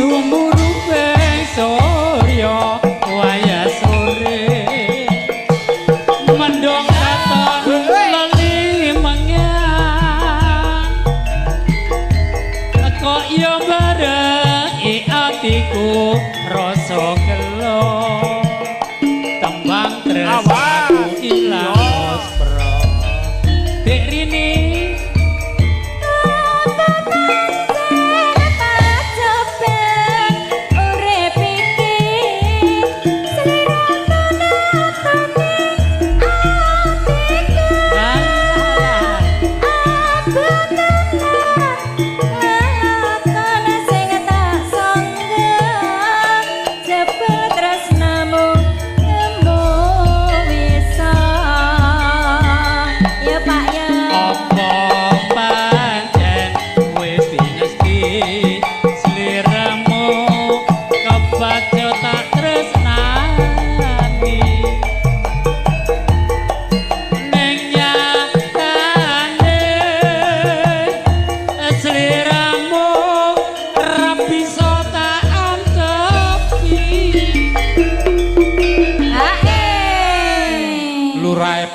Sumurupe surya wayah sore mendung katon leli mengan kok ya bareng atiku rasa gelo tembang tresnaku ilang aspra. Dek Rini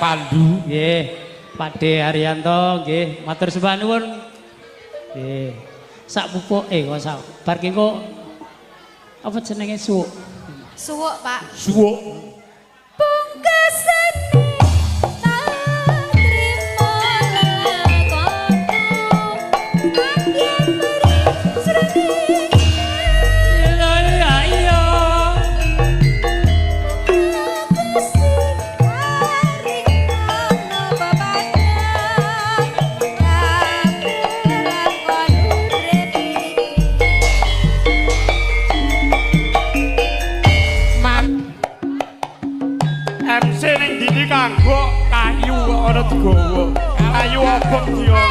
Pandu. Nggih, Pak D Haryanto nggih, matur sembah nuwun. Nggih. Sak pupuke kok sak bar ki kok apa jenenge suwuk? Suwuk, Pak. Suwuk. Pungkasane tak trimo lakonku. Iya iya. MC ning ndi kanggo kayu kok ana digawa. Kayu obong dia.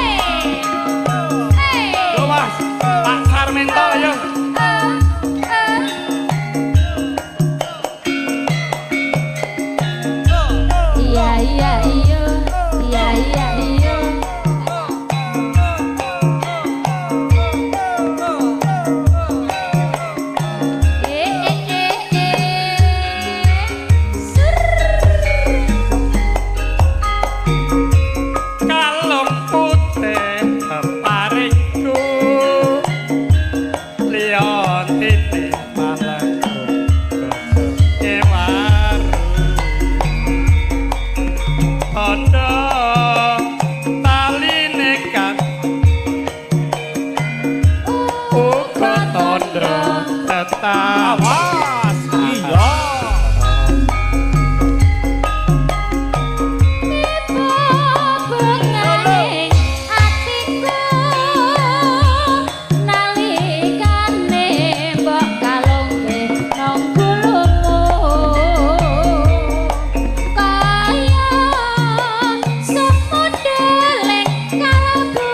Yo Mas, Pak Sarmento ayo. Iya iya iya iya iya iya. Eh eh eh eh. Sur. Kalung putih paringku liyan titip malangku kewaru tandha taline kan uga tandha tetap. Awas iya. Benganing atiku nalikane mbok kalungke nang gulumu kaya sumudeling kalbu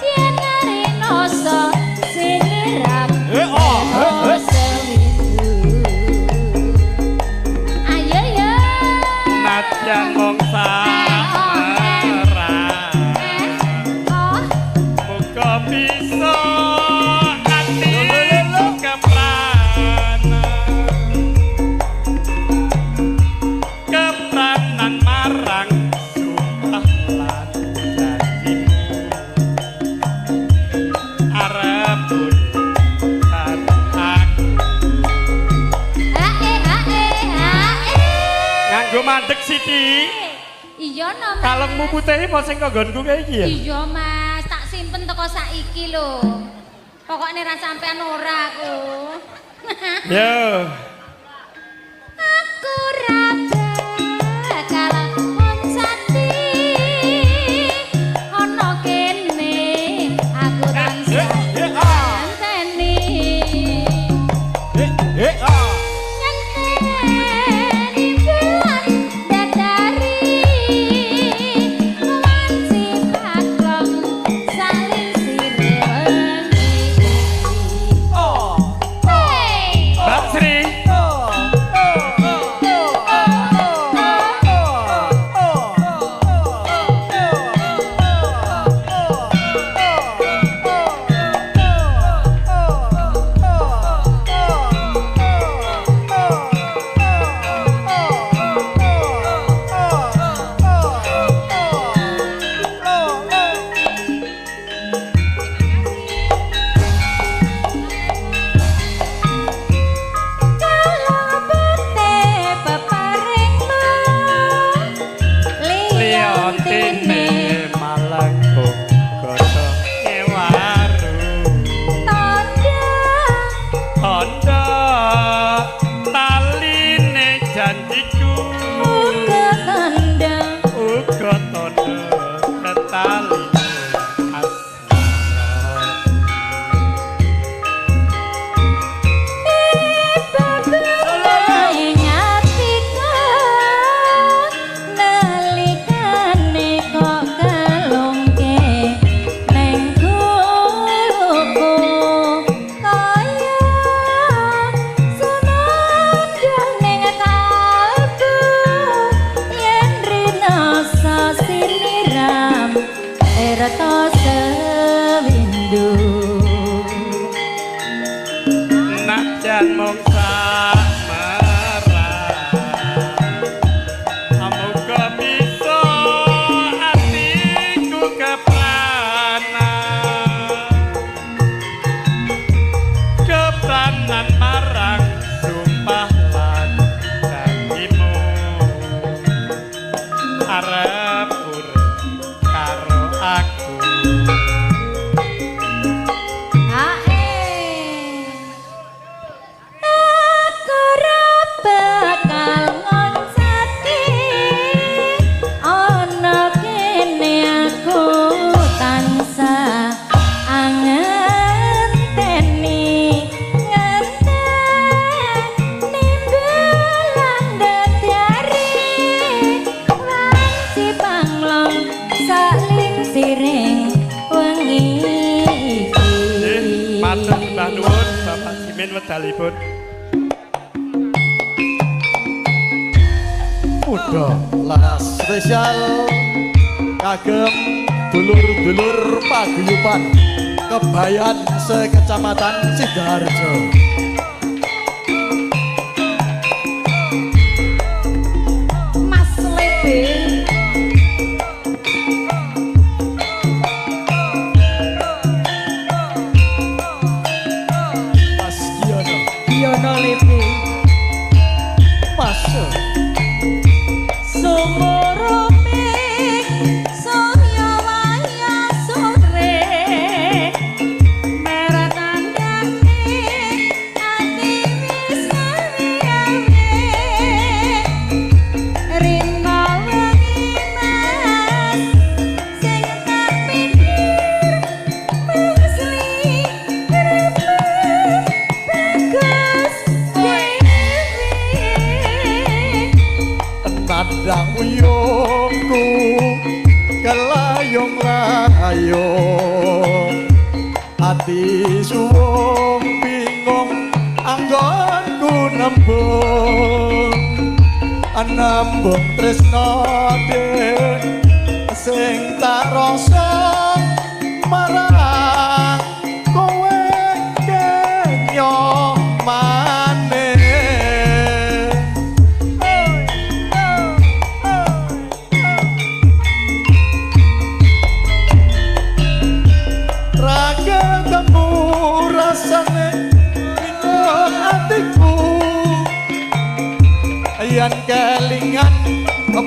yen rinoso sinirap ayo yo. Nadyan mung samarang muga bisa atiku kepranan kepranan marang sumpah lan janjimu arep urip aku. Hae hae hae. Nganggo mandek Siti. Iya no, Mas. Kalungmu putih apa sing kanggonku kae iki ya? Iya Mas, tak simpen teko saiki lho. Pokoknya ra sampean ora aku. Yo. Aku ra bakal ngoncati ana kene aku tansah ngenteni. Ngenteni bulan dadari wanci paklong salinsire wengi. Hey! Mbak Sri. Nadyan mung sak merah, muga bisa atiku kepranan, kepranan marang sumpah lan janjimu, arep urip karo aku. Aku ora bakal ngoncati, ana kene aku tansah angenteni, ngenteni bulan dadi wanci panglong saling siring wengi iki. Nggih, matur sembah nuwun Bapak Simin wedalipun. Udah laras spesial kagem dulur-dulur paguyuban Kebayan sekecamatan Sidoarjo. Mas Lebe. Mas Giono. Giono Lebe. Mas. Sumurupe surya waya sore, merah tandane ati wis ngawe-awe, rina wengi mas sing tak pikir mung sliramu bagus dhewe. Nandang uyungku kelayung-layung, ati suwung bingung anggonku nembung, nembung tresno dek sing tak rasa marang kowe kenyo maneh. Ra ketemu rasane bingung atiku, yen kelingan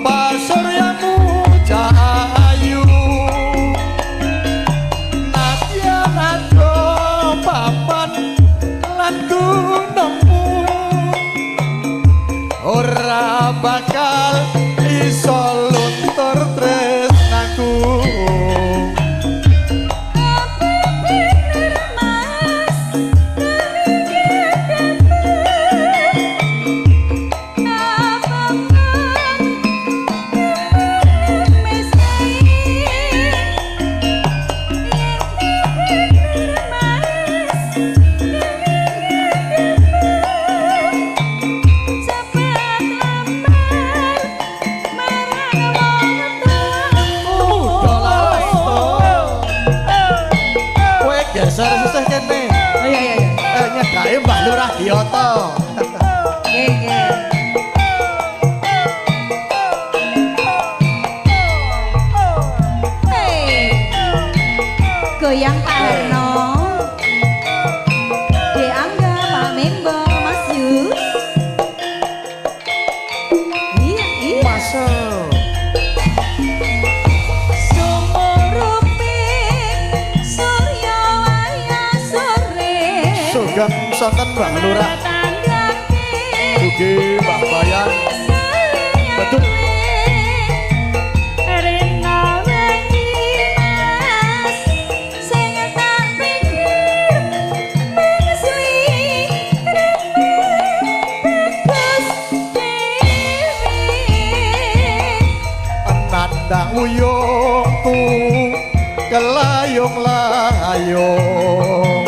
pasuryamu cahayu, nadyan ado papan lan gunungmu ora bakal iso luntur tresnaku. Apa bener mas apa Udah laras to. Kowe geser sisih kene. Oh iya iya iya. Nyedake Mbah Lurah Giyoto. Nggih nggih. Hey. Goyang Pak Harno. Dek Angga, Pak Membo, Mas Yus. Iya iya. Masuk. Sumurupe surya waya sore. Sugeng sonten Mbah Lurah. Ugi Mbah Bayan. Betul. Rina wengi mas sing tak pikir mung sliramu bagus dhewe. Nandang uyungku kelayung-layung,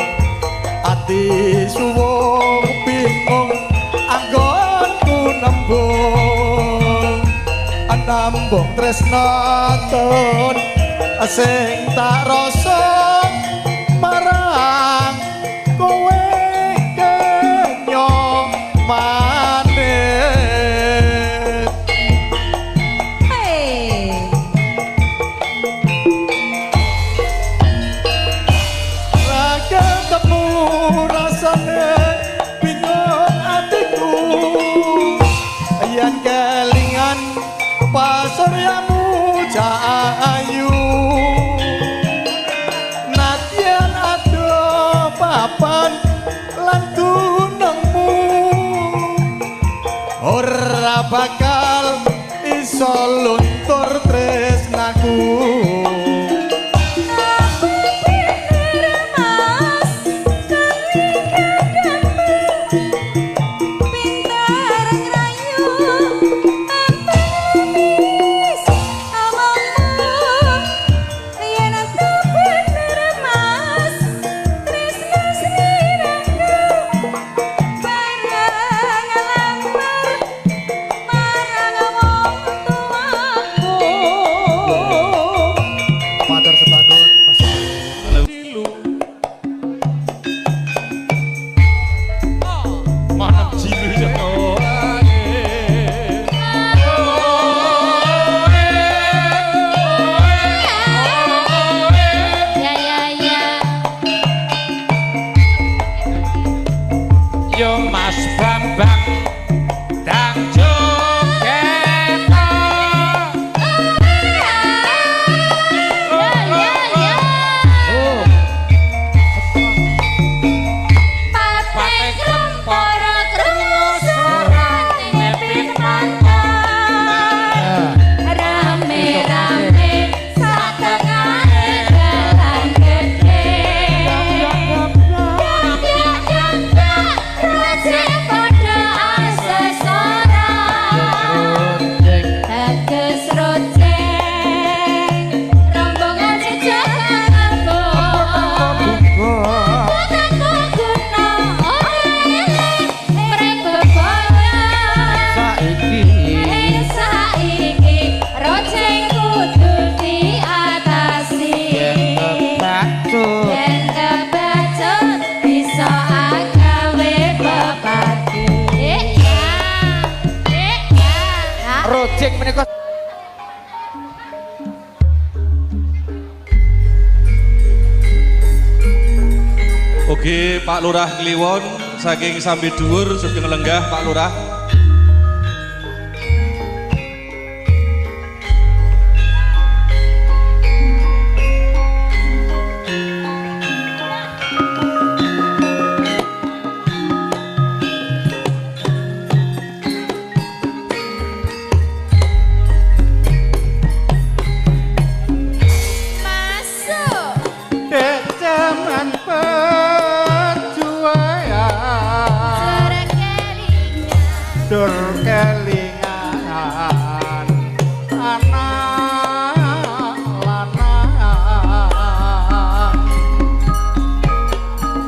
ati suwung bingung anggonku nembung, nembung tresna tun sing tak rasa marang kowe. Rasane bingung atiku yen kelingan pasuryamu cahayu. Nadyan adoh papan lan gunungmu ora bakal iso luntur tresnaku. Matur sembah nuwun Mas. Mana jilu ya. Ya ya ya. Yo Mas Bambang dang joget. Ya ya ya. Pate krempor krungu suarane pit mantan. Rame-rame satengahe dalan gedhe. Jambyak-jambyak rojek padha asesoran. Teges rojek rombongan jejak abon. Tanpa guna ora eling mreng bebaya. Saiki Ing saiki rojek kudu diatasi. Kebacut Yen kebacut bisa agawe pepati. Ya. Ya. Rojek menika. Oke, Pak Lurah Kliwon saking Sambi Dhuwur sugeng lenggah Pak Lurah. Masuk. Dek jaman perjuangan Sore kelingan. dur kelingan anak lanang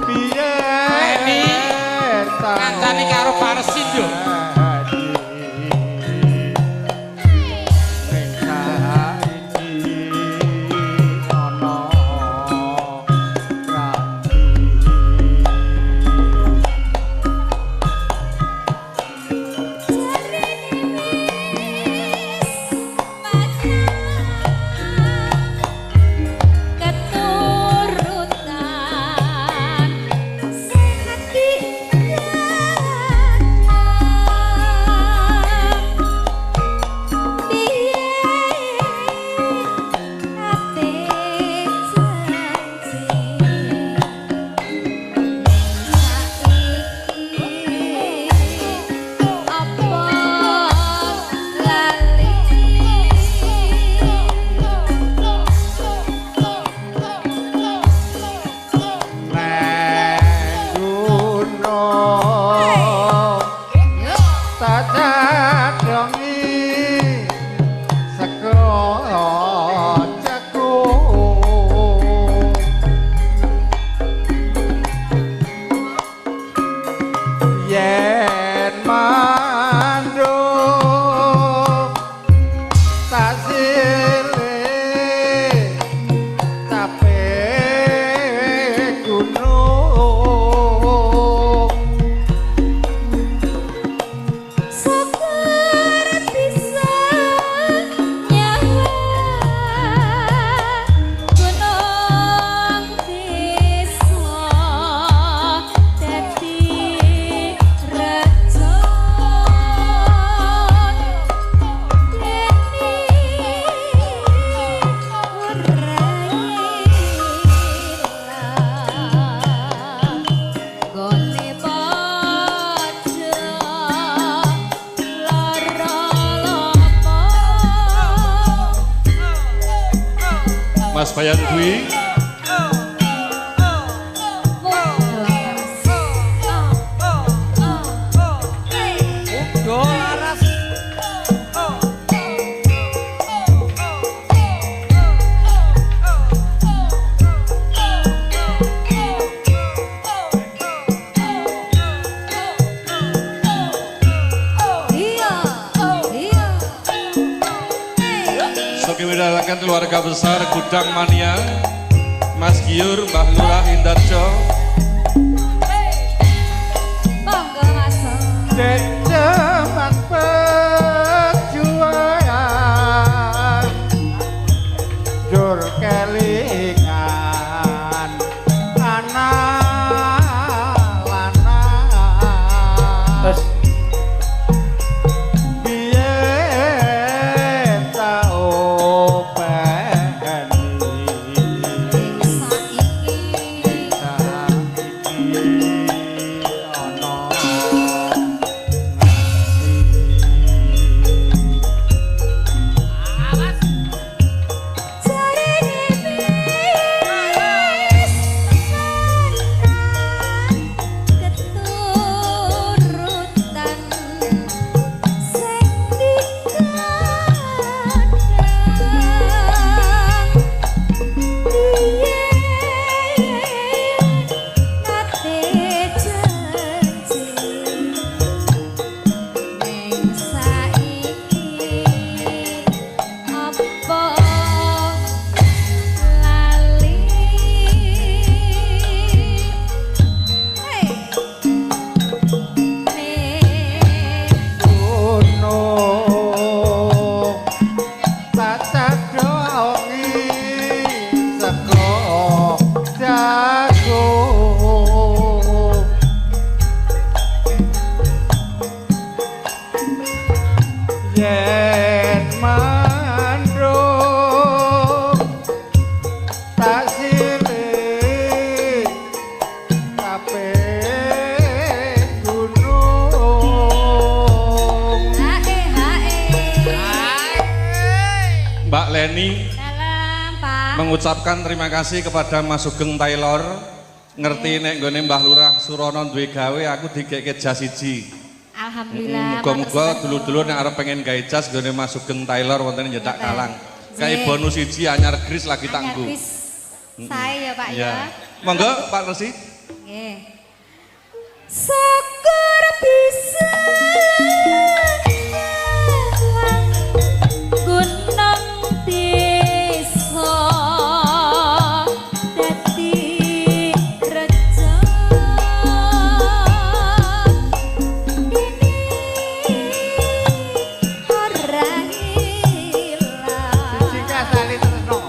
piye Leni, kancane karo Parsin yo. Ning saiki ana ganti. Mas Bayan Dwi. Udo laras. Iya, iya. Soki widarakan keluarga besar Gudang Mania, Mas Giur, Mbah Lurah Indarjo. Monggo Mas. Dek jaman perjuangan jur kelingan anak lanang. Terus Biyen tau peni Saiki saiki ana jarene wis keturutan sing dikandang piye nate janji ning saiki apa lali. Hey. Gunung tak cadongi sego jagung yen mandung tak silih kabeh gunung. Hae hae. Mbak Leni Salam Pak. mengucapkan terima kasih kepada Mas Sugeng Taylor. Ngerti nek nggone Mbah Lurah Surono duwe gawe aku digeke jas siji. Alhamdulillah. Muga-muga dulur-dulur nek arep pengen gawe jas nggone Mas Sugeng Taylor wonten Nyetak Kalang. Kae bonus siji anyar gris lagi tangguh. Saya ya Pak ya. Monggo Pak Resi. Nggih. Syukur bisa gunung desa dadi reja ini ora ilang. Jika sali tresno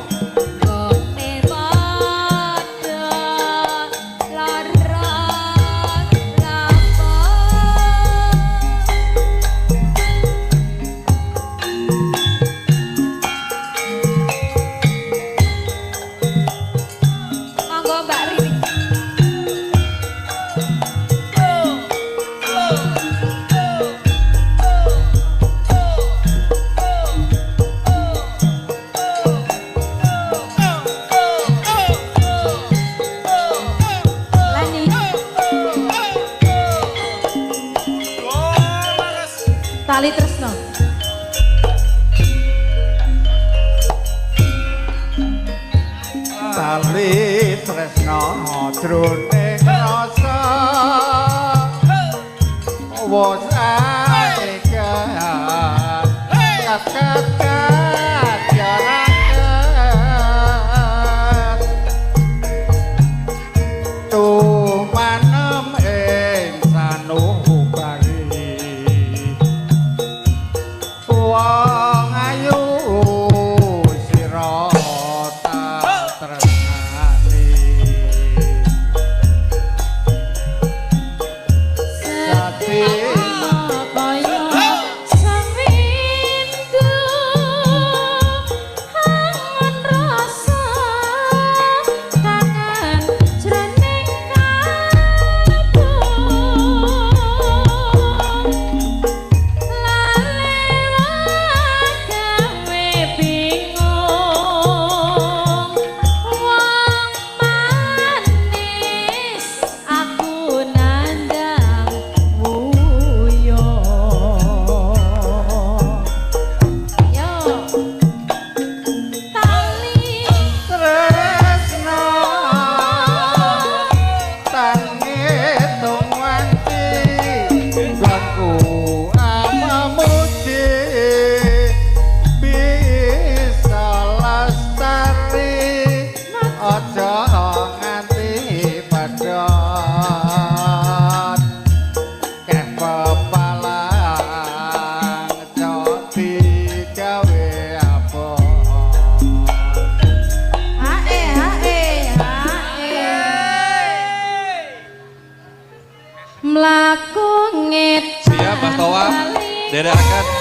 Gone padha lara lapo. Monggo Mbak Rini. Lani. Tali Tresno. Tali tresno jroning rasa wos atekan kakat jarakan tumanem ing sanubari wong ayu sira tak tresnani. Sati Mlaku ngetan. Siap Mas Towap. Derekaken.